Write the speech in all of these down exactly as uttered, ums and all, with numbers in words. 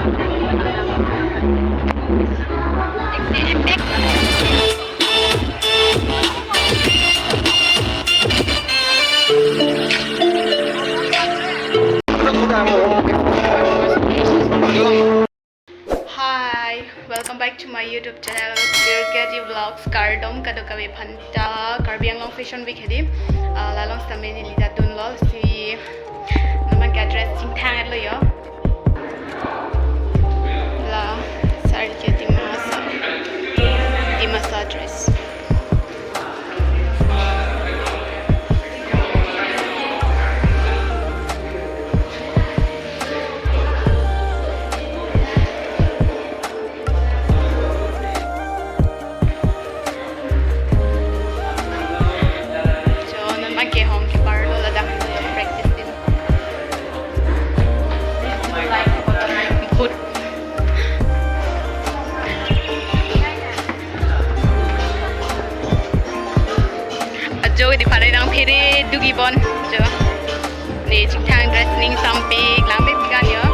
Hi, welcome back to my YouTube channel, Durgadi Vlogs. Kardom kadokave aphanta. Karbi Anglong Fashion Week hedi. Ah, la along sitame neli jadunlo si. Non abangke dress chingthang-etlo jo. La saree ke Dimasa, Dimasa dress. Jo, non abangke hong keparlo, ladak practice din. Good. Ajo di parai nang phere dugi bon. Jo. Ne chingthang dress ning sampik langmepik an jo.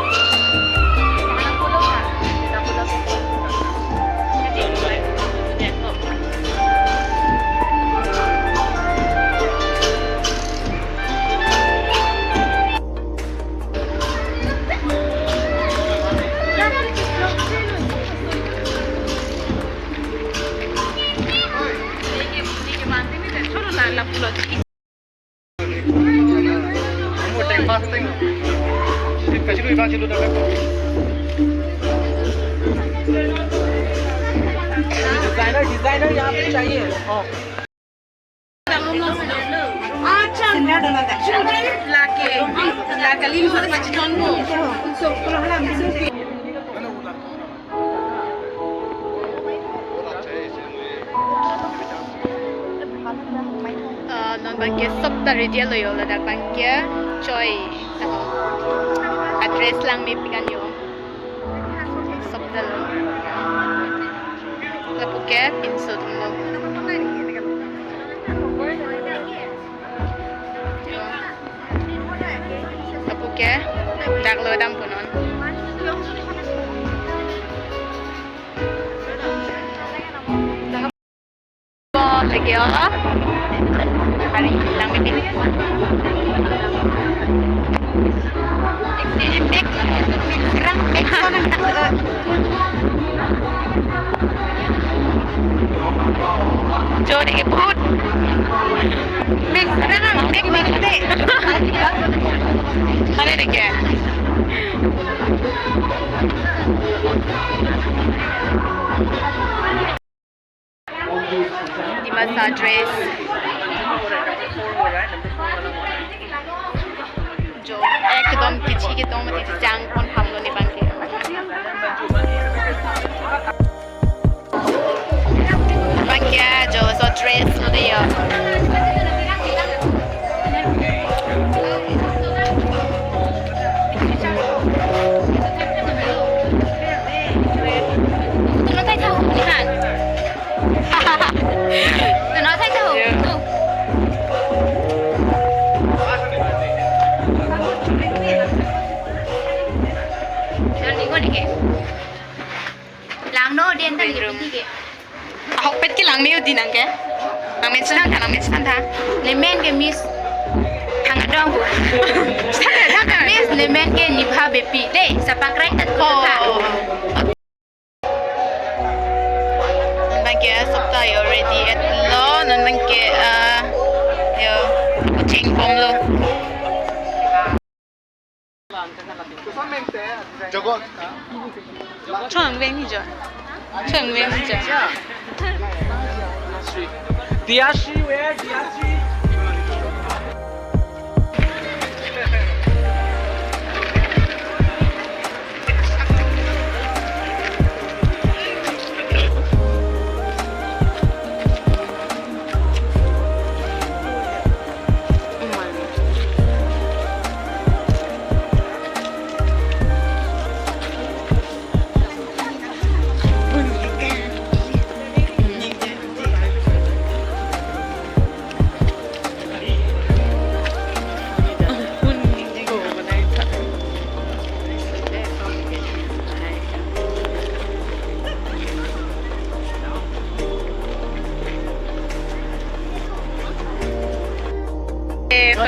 Designer, designer यहाँ पे चाहिए। हाँ। Ah, non abangke sopta ready-lo jo, ladak abangke choi, ah, dress langmepik an jo. Soptalo. Lapu ke pinso atumlo. Lapu ke daklo dampo non. Lagi apa? Hari langmepik. Jo, deke food. Mix, mix, mix, mix. Ada deke. Dimasa dress. Jo, ekdom kichi kitom kichi chang pon hamlo ne abangke. Abangke jo, laso dress lo de jo. Tunot thai tha ho, nihan. Tunot thai tha ho. Yeah. Tu. Joldi ko deke. Langno den ta. Bedroom. Deke. Ahokpet ke langme udi nangke. Langme chethan tha, langme chethan tha. Nemen ke Miss Thangdong bu. Chethan tha, chethan tha. Miss, nemen ke Nibha Beypi. Dei, sapakrai tat ko tha. Oh. Non abangke sopta jo ready-etlo, non abangke, ah, jo, kuching bomlo. Jagot. Chong veng ni jo. Chong veng ni jo. Diyashi, where Diyashi?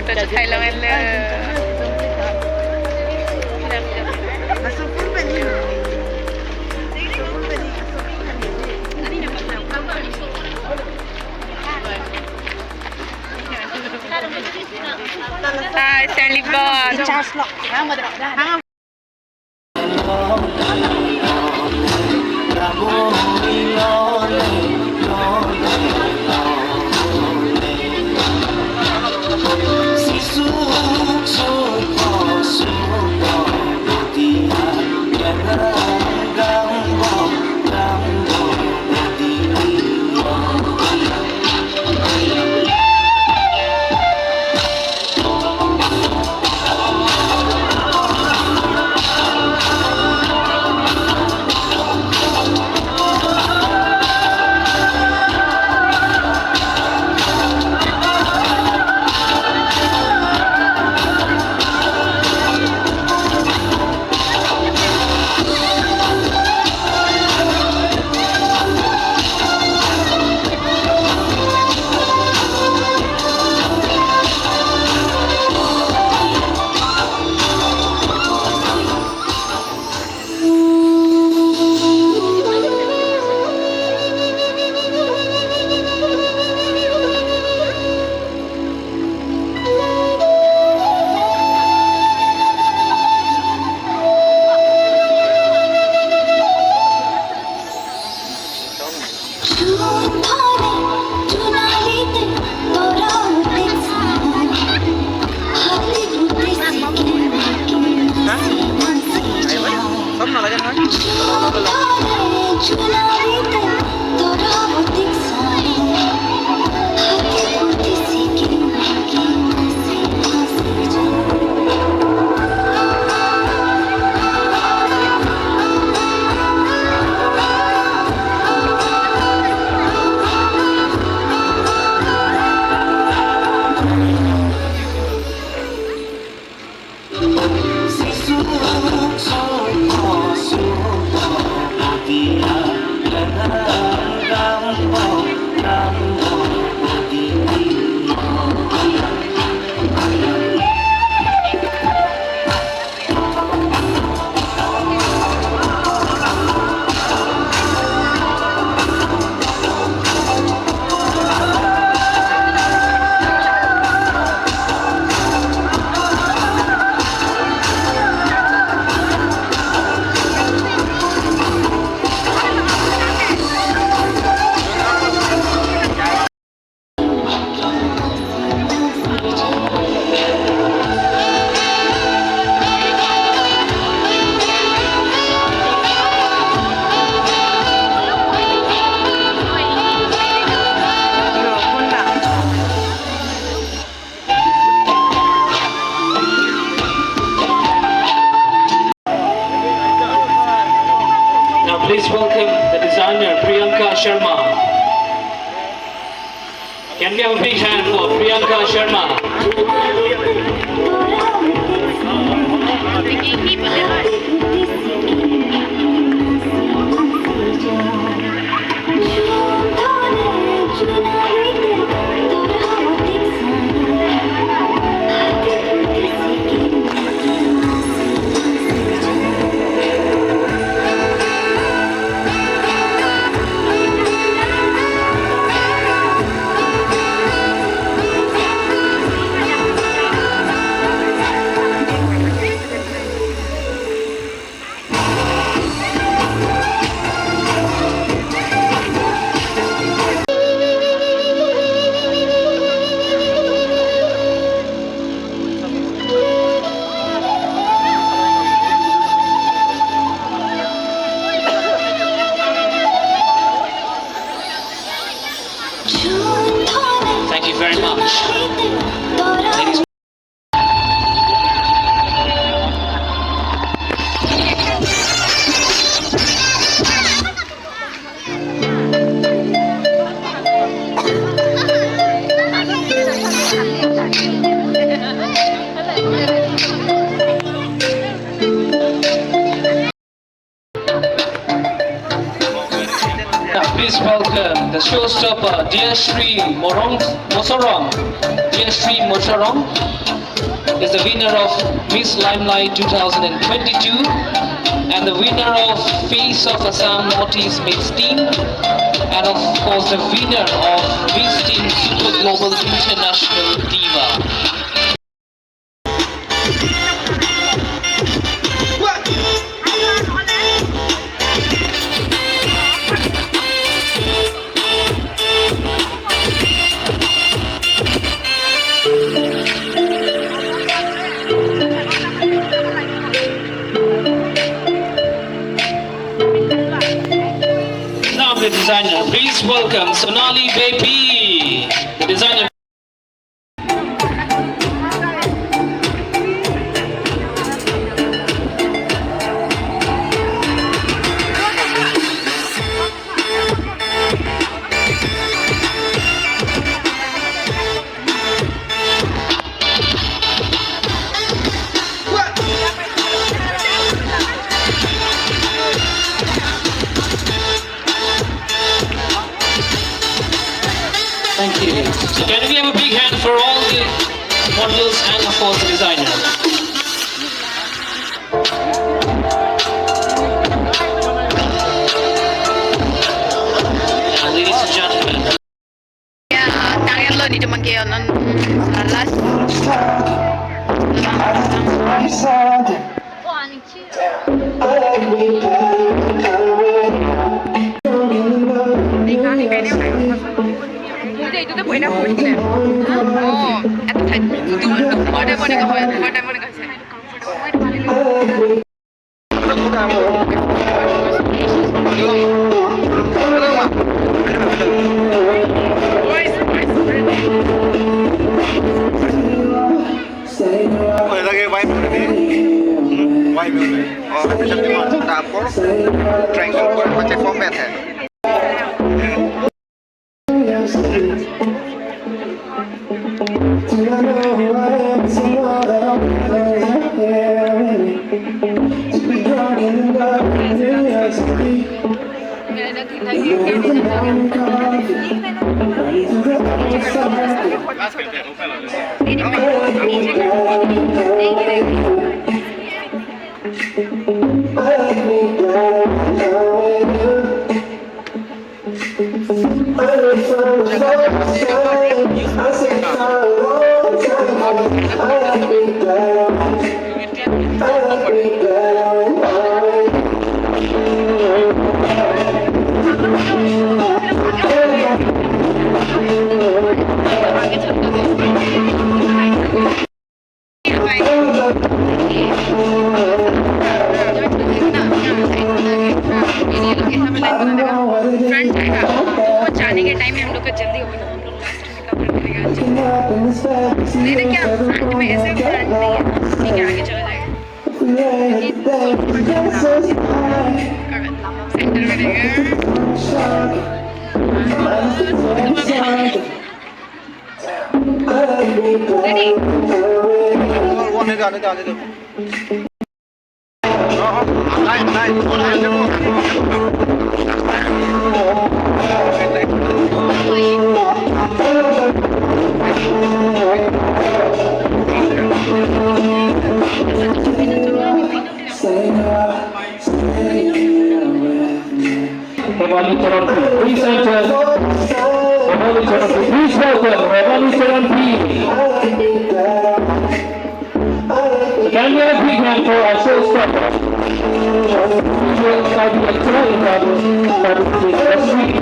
Chothailong-etlo. Hi, Charlie Bon. Charge lo. Now please welcome the designer Priyanka Sharma. Can we have a big hand for Priyanka Sharma? Thank you very much. Ladies Please welcome the showstopper, Diashri Morong Mosorong. Diashri Mosorong is the winner of Miss Limelight two thousand twenty-two and the winner of Face of Assam Northeast Mixed Team, and of course the winner of Miss Teen Super Global International Diva. Now the designer, please welcome Sonali Beypi, the designer. Thank you. So can we have a big hand for all the models and of course the designer? Now, ladies and gentlemen. Ya, tangan lo di teman ke non, uh, last. देखा, देखा, देखा। मुझे इधर तो कोई ना पूछते। ओ, এত থাক। মনে, মনে কয়, মনে, মনে কয়। Oh, lagi wide view tadi. Hmm, wide view tadi. Oh, bisa cuma dapur, triangle, macam format ya. Front जाएगा। वो जाने के टाइम में हम लोग का जल्दी होगा, हम लोग लास्ट में कवर करेगा। नहीं, देखिए, आप फ्रंट में ऐसे फ्रंट नहीं है, ठीक है, आगे चला जाएगा। सेंटर में रहेगा। Ready? Hemali Charan, please enter. Hemali Charan, please welcome Hemali Charan. Can we have a big hand for our showstopper? Visual Karbi Cultural Club, Karbi District.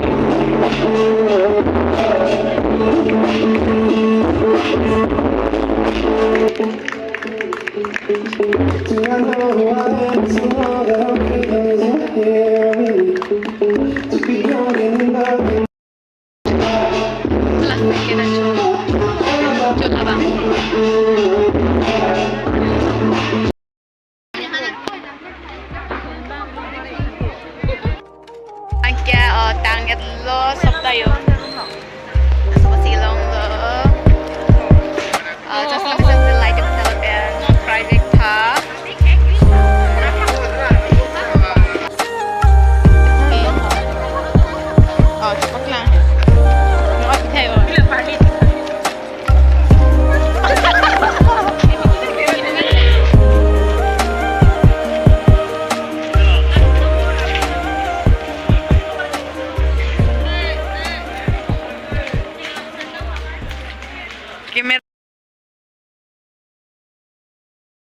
Anke, oh, tang-etlo sop ta yo. Sop si longlo. Oh, just like this.